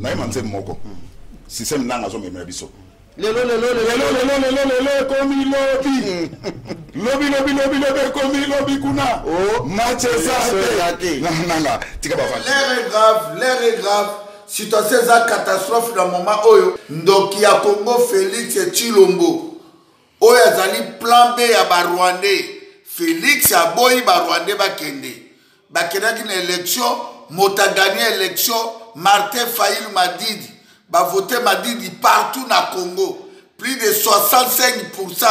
Nayema nzembo moko système nanga azomemela biso. Lelo lelo lelo lelo lelo lelo ekomi lobi lobi lobi lobi lobi ekomi lobi kuna Oh. Match eza te nanga tika bafan. L'air est grave, l'air est grave. Situation eza catastrophe na moment oyo. Ndoki ya Congo Félix Tshilombo oyo azali plan B ya ba Rwandais. Félix aboyi ba Rwandais bakende. Bakendaki na élection, moto a gagné élection Martin Fayulu Madidi. Bavote Madidi partout na Congo. Plus de 65%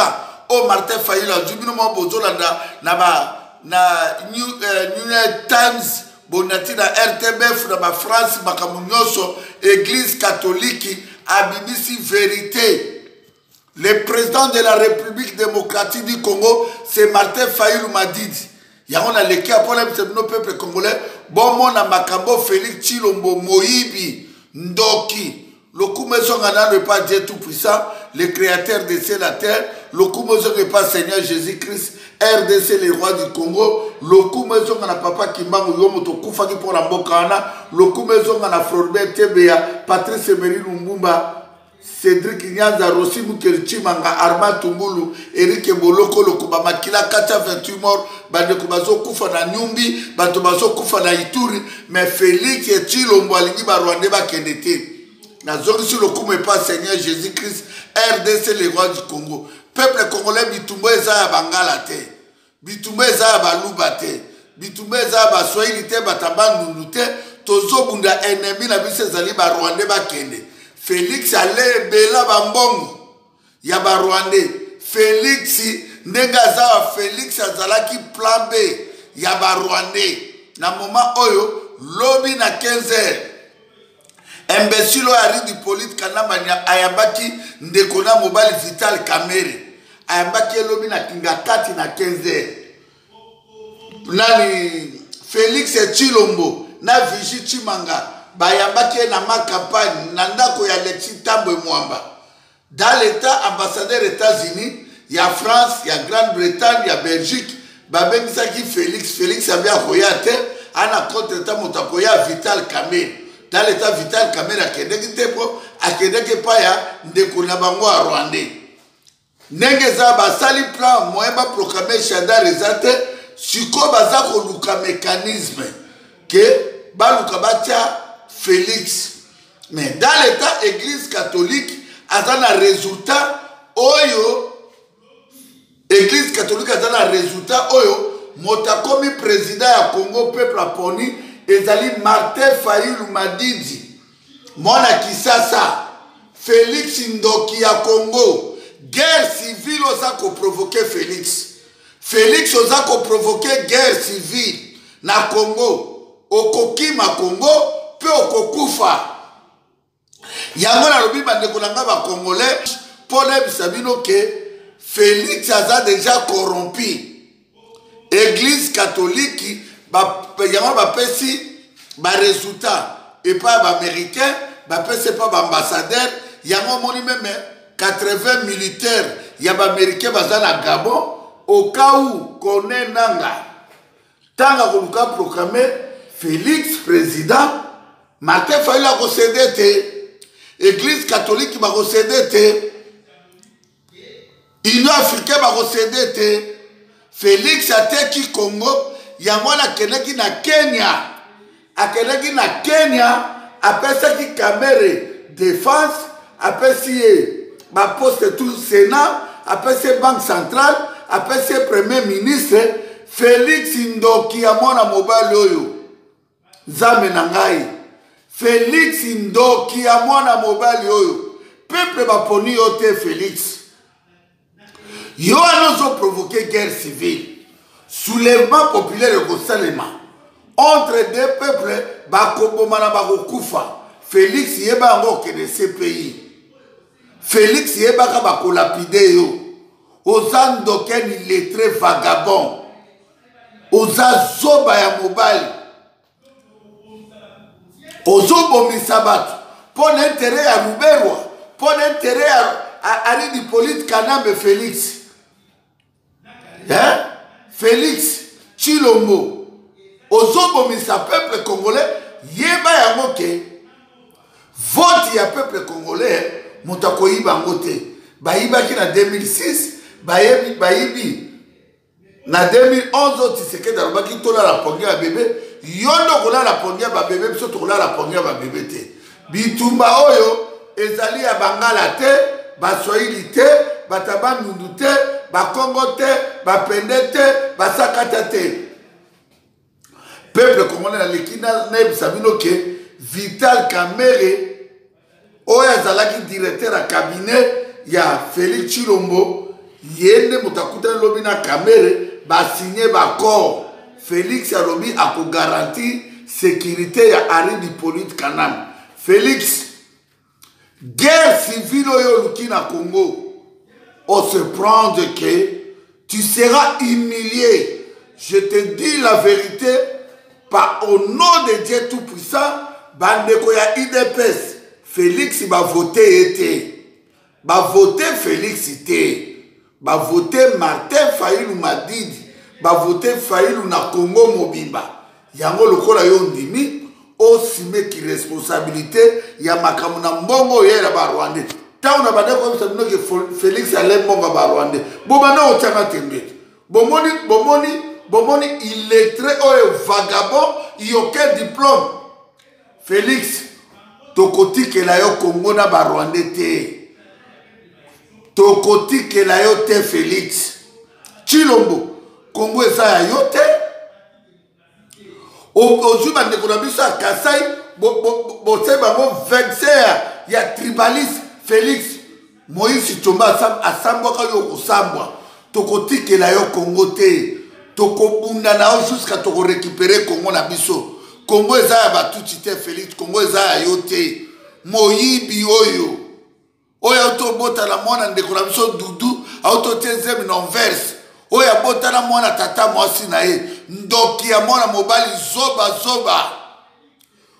oyo Martin Fayulu azwi. Bino moko bozolanda na ba na New York Times, bonati na RTBF na ba France, makambo nyonso. Église catholique abimisi vérité. Le président de la République démocratique du Congo, c'est Martin Fayulu Madidi. Yango na leki ya mpona biso bino peuple congolais, bomona makambo Félix Tshilombo moyibi ndoki. Lokumu ezonga nano epa Dieu tout puissant, le créateur de ciel la terre. Lokumu ezonga epa Seigneur Jésus-Christ, RDC le roi du Congo. Lokumu ezonga na papa Kimbangu, yo moto okufaki mpo na mboka wana. Lokumu ezonga na Floribert Chebeya, Patrice Emery Lumumba, Cédric Nyanza, Rossi Mukeli Chimanga, Armand Tungulu, Eric Boloko, Lokuba Makila, 428 morts, bandeko bazokufa na Nyumbi, bato bazokufa na Ituri, mais Félix Tshilombo alingi ba Rwandais bakende te. Nazongisi lokumu epa Seigneur Jésus-Christ, RDC le roi du Congo. Peuple congolais, bitumba eza ya bangala te. Bitumba eza ya baluba te. Bitumba eza ya baswahili te, bato ya bandundu te. Tozobunda ennemi na biso ezali ba Rwandais bakende. Félix alebela bambongo ya ba Rwandais. Félix ndenge aza wa Félix azalaki plan B ya ba Rwandais. Na moment oyo lobi na 15 heures imbécile oyo Henri Hippolyte Kanamba ayambaki ndeko na mobali Vital Kamerhe, ayambaki elobi na Kingakati na 15 heures. Nani Félix Tshilombo na Vigie Tshimanga bayambaki ye na ma campagne na ndako ya Alexis Thambwe Mwamba. Dans l'état ambassadeur États-Unis, ya France, ya Grande-Bretagne, ya Belgique, babengisaki Félix. Félix abi akoya te, ana contre ta moto akoya Vital Kamerhe. Dans l'état Vital Kamerhe akendeki te po akendeki epai ya ndeko na bango ya Rwandais. Ndenge eza basali plan moyen ba proclamer Shadary eza te, sikoyo baza koluka mécanisme ke baluka batia Félix. Mais dans l'état église catholique aza na résultat oyo, église catholique aza na résultat oyo moto akomi président ya Congo, peuple aponi ezali Martin Fayulu Madidi, mwana Kisasa. Félix ndoki ya Congo, guerre civile oza koprovoke Félix. Félix oza koprovoke guerre civile na Congo, okokima Congo pe okokufa. Yango nalobi bandeko na nga ba Congolais, mpo nayebisa bino ke Félix aza déjà corrompu. Église catholique yango bapesi ba résultat epai ya ba américain, bapesi epai ba ambassadeur. Yango omoni meme 80 militaires ya ba américain baza na Gabon au cas où Corneille Nangaa ntango akoluka proclamer Félix président, Martin Fayulu akosede te, Église catholique bakosede te, Union africaine bakosede te. Félix ateki Congo, yango wana akendaki na Kenya, akendaki na Kenya apesaki Kamerhe défense, apesi ye ba poste tout Sénat, apesi ye banque centrale, apesi ye premier ministre. Félix ndoki ya mwana mobali oyo, Nzambe na ngai, Félix ndoki ya mwana mobali oyo, peuple baponi yo te. Félix yo wana ozoprovoke guerre civile, soulèvement populaire ekosalema entre deux peuples, bakobomana, bakokufa. Félix yeba yango, okende CPI. Félix yebaka bakolapide yo, oza ndoki, illettré, vagabond, oza zoba ya mobali, ozobomisa bato mpo na intérêt ya Ruberwa, mpo na intérêt ya Henri Hippolyte Kanambe. Félix, hein? Félix Tshilombo ozobomisa peuple congolais, yeba yango ke Vote ya peuple congolais, moto akoyiba yango te. Bayibaki na 2006, bayebi, bayibi na 2011. Oyo Tshisekedi alobaki tolala pongi ya bebe, yo nde okolala pongi ya babebe, biso tokolala pongi ya babebe te. Bitumba oyo ezali ya Bangala te, Baswahili te, bato ya Bandundu te, Bakongo te, Bapende te, Basakata te. Peuple congolais, naleki nayebisa bino ke Vital Kamerhe, oyo azalaki directeur ya cabinet ya Félix Tshilombo, ye nde moto akutani lobi na Kamerhe, basigne baaccord. Félix alobi akogarantir sécurité ya Henri Hippolyte Kanambe. Félix, guerre civile oyo oluki na Congo, on se prendre que tu seras humilié. Je te dis la vérité, par au nom de Dieu Tout-Puissant. Bandeko ya UDPS, Félix bavote ye te, bavote Félix te, bavote Martin Fayulu Madidi, bavote Fayulu na Congo mobimba. Yango lokola yo ndimi osimeki responsabilité ya makambo na mbongo oyo ya Barwandais. Ntango na banda koyebisa bino ke Félix ale mbongo ya Barwandais, bobanda kotyanga tembe te. Bomoni, bomoni, bomoni illettré oyo, vagabond, yoke diplôme. Félix, tokotikela yo Congo na Barwandais te, tokotikela yo te. Félix Tshilombo, Congo eza ya yo te. Ozwi bandeko na biso ya Kasai, bosali bango 25 ya tribaliste. Félix, Moïse Tshomba asambwaka, yo okosambwa. Tokotikela yo Congo te, tokobunda na yo jusqu'à tokorécupérer Congo na biso. Congo eza ya Batuti te. Félix, Congo eza ya yo te. Moyibi oyo, oyo auti obotala mwana ndeko na biso Dudu, auti otie zemi na Anvers, oyo abotala mwana tata mwasi na ye, ndoki ya mwana mobali, zoba zoba,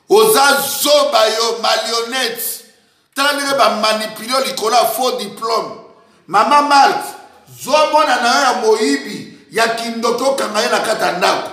oza zoba yo, marionnette. Tala ndenge bamanipule yo likolo ya faux diplôme. Mama Marte, zwa mwana na yo ya moyibi ya kindoki, okanga ye na kati ya ndako.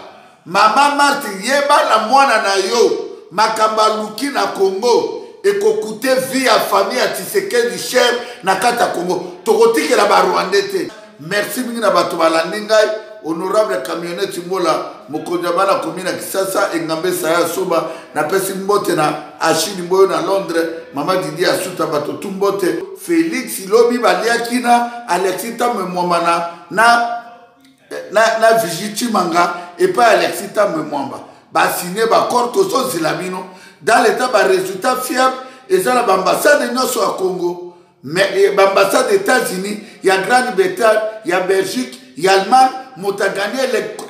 Mama Marte, yeba na mwana na yo, makambo aluki na Congo ekokute vie ya famille ya Tshisekedi cher na kati ya Congo. Tokotikela Barwandais te. Merci mingi na bato balandi ngai. Honorable Camionnette Mola, mokonzi ya bana komi na Kisasa, engambe saya soba, napesi mbote na Achille Mboyo na Londres, mama Didi Asuta, bato tu mbote. Félix lobi baliaki na Alexis Tambwe Mwamba na Vigi Chimanga epai Alexis Tambwe Mwamba, basigne baaccord. Tozozela bino dans l'état barésultat fiable eza na baambassade nyonso ya Congo, mais baambassade États-Unis, ya Grande-Bretagne, ya Belgique, ya Allemagne. Moto agagné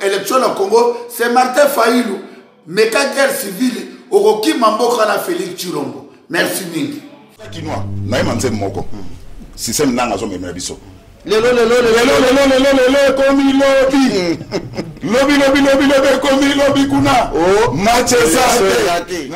élection na Congo, c'est Martin Fayulu. Meka guerre civile, okokima mboka na Félix Tshilombo. Merci mingi. Kinois nayema nzembo moko, système nanga azomemela biso. Lelo, lelo. Lelo, lelo, lelo, lelo ekomi lobi, lobi, lobi, lobi, lobi ekomi lobi kuna. Oh. Match eza eza te. Te.